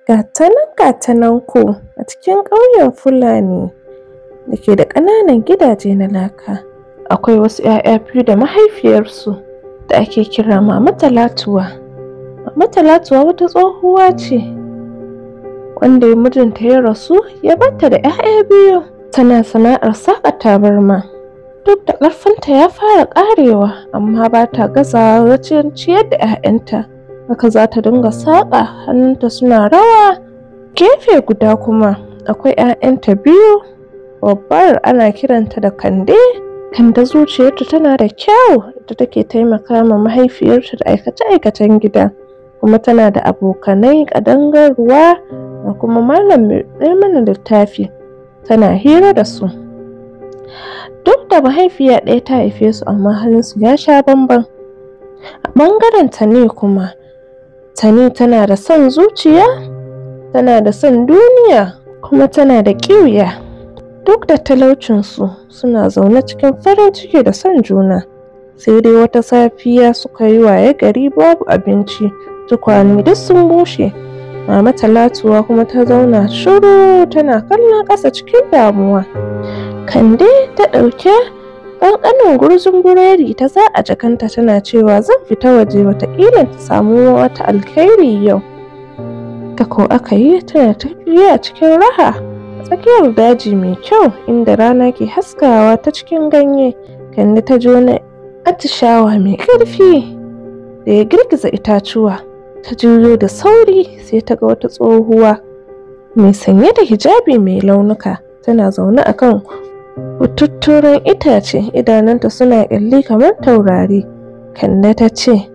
Gata nan ko a cikin ƙauyen Fulani da ke da ƙananan gidaje na laka, akwai wasu 'ya'ya biyu da mahaifiyarsu da ake kira Mama Talatuwa. Mama Talatuwa wata tsohuwa ce wanda mijinta ya rasu ya barta da 'ya'ya biyu. Tana sana'ar saƙa tabarma. Duk da ƙarfinta ya fara ƙarewa, amma ba ta gazawa wajen ciyar da 'ya'yanta. Haka za ta dinga saƙa, hannunta suna rawa. Gefe guda kuma akwai 'ya'yanta biyu. Babbar ana kiranta da Kande. Kande zuciyarta tana da kyau, ita take taimaka ma mahaifiyarta da aikace-aikacen gida. Kuma tana da abokanai ƙadangarwa da kuma malam mai mana littafi. Tana hira da su. Duk da mahaifiya ɗaya ta haife su, amma halinsu ya sha bamban. A ɓangaren Tani kuma, Tani tana da son zuciya, tana da son duniya, kuma tana da ƙiuya. Duk da talaucinsu, suna zaune cikin farin ciki da son juna. Sai dai wata safiya suka yi waye gari babu abinci, tukwane duk sun bushe. Mama Talatuwa kuma ta zauna shiru tana kallon ƙasa cikin damuwa. Kande ta ɗauki ƙanƙanin gurzun buredi ta sa a jakanta tana cewa zan fita waje wataƙila ta samu wata alkhairi yau. Ta ko aka yi tana tafiya cikin raha a tsakiyar daji mai kyau inda rana ke haskawa ta cikin ganye. Kande ta ji wani atishawa mai ƙarfi da ya girgiza itatuwa. Ta juyo da sauri sai ta ga wata tsohuwa mai sanye da hijabi mai launuka tana zaune a kan kututturen itace, idanunta suna ƙyalli kamar taurari. Kande ta ce,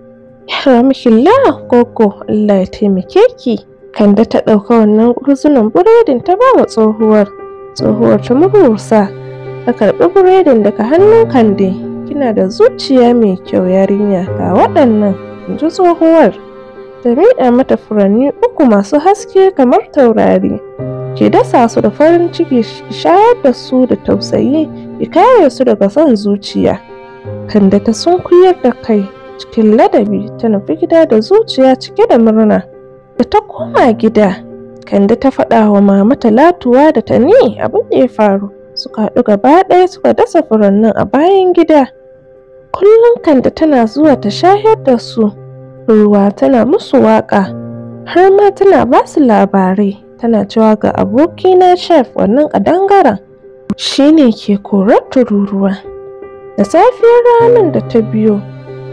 "Yarhamukillah goggo, Allah ya taimake ki." Kande ta ɗauka wannan gurzunan buredin ta ba wa tsohuwar. Tsohuwar ta murmusa ta karɓi buredin daga hannun Kande. "Kina da zuciya mai kyau yarinya, ga waɗannan," in ji tsohuwar. Ta miƙa mata furanni uku masu haske kamar taurari. "Ki dasa su da farin ciki, ki shayar da su da tausayi, ki kare su daga son zuciya." Kande ta sunkuyar da kai cikin ladabi ta nufi gida da zuciya cike da murna. Da ta koma gida, Kande ta faɗa wa Mama Talatuwa da Tani abin da ya faru. Suka haɗu gaba ɗaya suka dasa furannin a bayan gida. Kullum Kande tana zuwa ta shayar da su ruwa, tana musu waƙa, har ma tana ba su labarai. Tana cewa ga abokina Chef, wannan ƙadangaren shi ne ke korar tururuwa. Da safiyar ranar da ta biyo,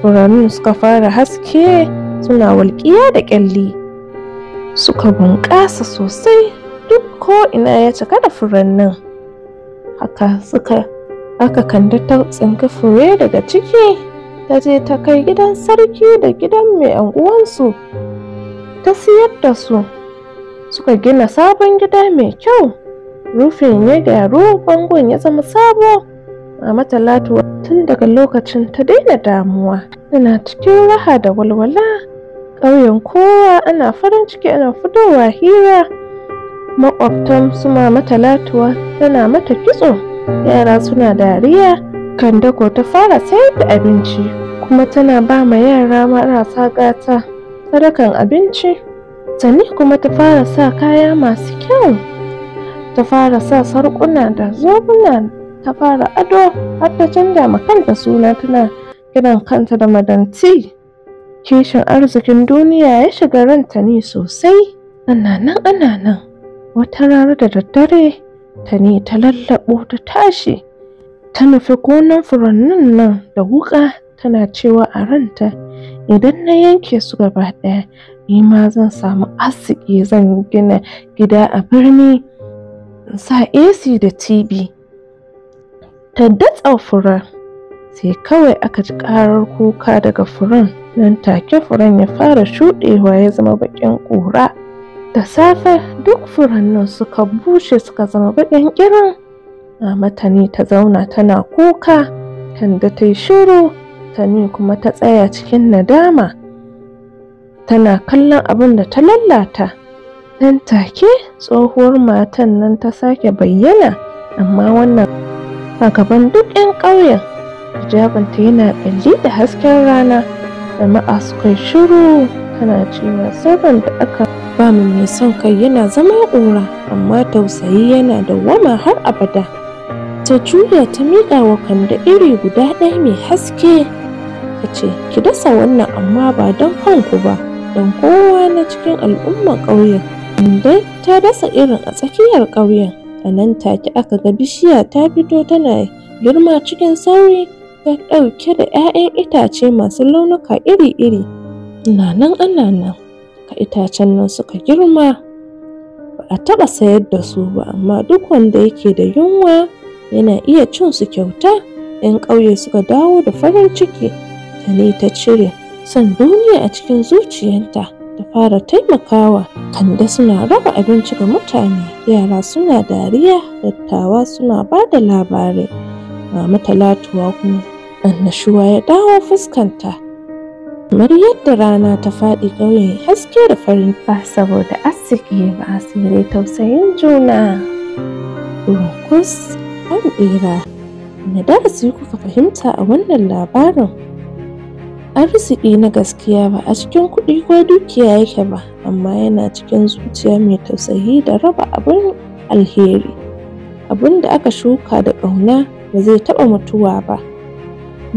furannin suka fara haske suna walƙiya da ƙyalli. Suka bunƙasa sosai, duk ko'ina ya cika da furannin. Haka suka aka Kande ta tsinki fure daga ciki, ta je ta kai gidan sarki da gidan mai anguwansu, ta siyar da su. Suka gina sabon gida mai kyau, rufin ya gyaru, bangon ya zama sabo. Mama Talatuwa tun daga lokacin ta daina damuwa, tana cikin raha da walwala. Ƙauyen kowa ana farin ciki, ana fitowa hira. Maƙwabtan su Mama Talatuwa tana mata kitso, yara suna dariya. Kande ko ta fara sayar da abinci, kuma tana ba ma yara marasa gata sadakan abinci. Tani kuma ta fara sa kaya masu kyau, ta fara sa sarƙuna da zobuna, ta fara ado, har ta canza ma kanta suna tana kiran kanta da Madanti. Kishin arzikin duniya ya shiga ran Tani sosai. Ana nan ana nan, wata rana da daddare Tani ta lallaɓo ta tashi, ta nufi gonan furannin nan da wuƙa, tana cewa a ranta, idan na yanke su gaba ɗaya, ni ma zan samu arziki, zan gina gida a birni, in sa AC da TV. Ta datsa furen, sai kawai aka ji ƙarar kuka daga furen. Nan take furen ya fara shuɗewa ya zama baƙin ƙura. Da safe duk furannin suka bushe suka zama baƙin ƙirin. Mama Tani ta zauna tana kuka, Kande ta yi shiru, Tani kuma ta tsaya cikin nadama. Tana kallon abin da ta lalata. Nan take tsohuwar matan nan ta sake bayyana, amma wannan a gaban duk 'yan ƙauyen. Hijabinta yana ƙyalli da hasken rana. Jama'a suka yi shiru, tana cewa sirrin da aka Ba mu mai son kai yana zama ƙura, amma tausayi yana dawwama har abada. Ta juya ta miƙa wa Kande iri guda ɗaya mai haske. Ta ce, "Ki dasa wannan amma ba don kanku ba, don kowa na cikin al'ummar ƙauyen." Kande ta dasa irin a tsakiyar ƙauyen. A nan take aka ga bishiya ta fito tana girma cikin sauri, ta ɗauke da 'ya'yan itace masu launuka iri-iri. Ana nan ana nan, haka itacen nan suka girma. Ba a taɓa sayar da su ba, amma duk wanda yake da yunwa yana iya cin su kyauta. 'Yan ƙauye suka dawo da farin ciki. Tani ta cire son duniya a cikin zuciyarta, ta fara taimakawa. Kande suna raba abinci ga mutane, yara suna dariya, dattawa suna ba da labarai. Mama Talatuwa kuma annashuwa ya dawo fuskanta. Kamar yadda rana ta faɗi ƙauyen haske da farin ba saboda arziki ba sai dai tausayin juna. Kurkus ɗan ɓera. Wane darasi kuka fahimta a wannan labarin? Arziki na gaskiya ba a cikin kuɗi ko dukiya yake ba, amma yana cikin zuciya mai tausayi da raba abin alheri. Abin da aka shuka da ƙauna ba zai taɓa mutuwa ba.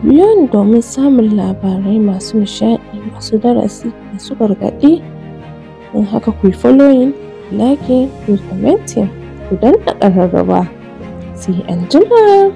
Biyo ni domin samun labarai masu nishaɗi, masu darasi, masu gargaɗi. Don haka ku yi following, liking, ku yi commenting, ku danna ƙararrawa. Sai anjima.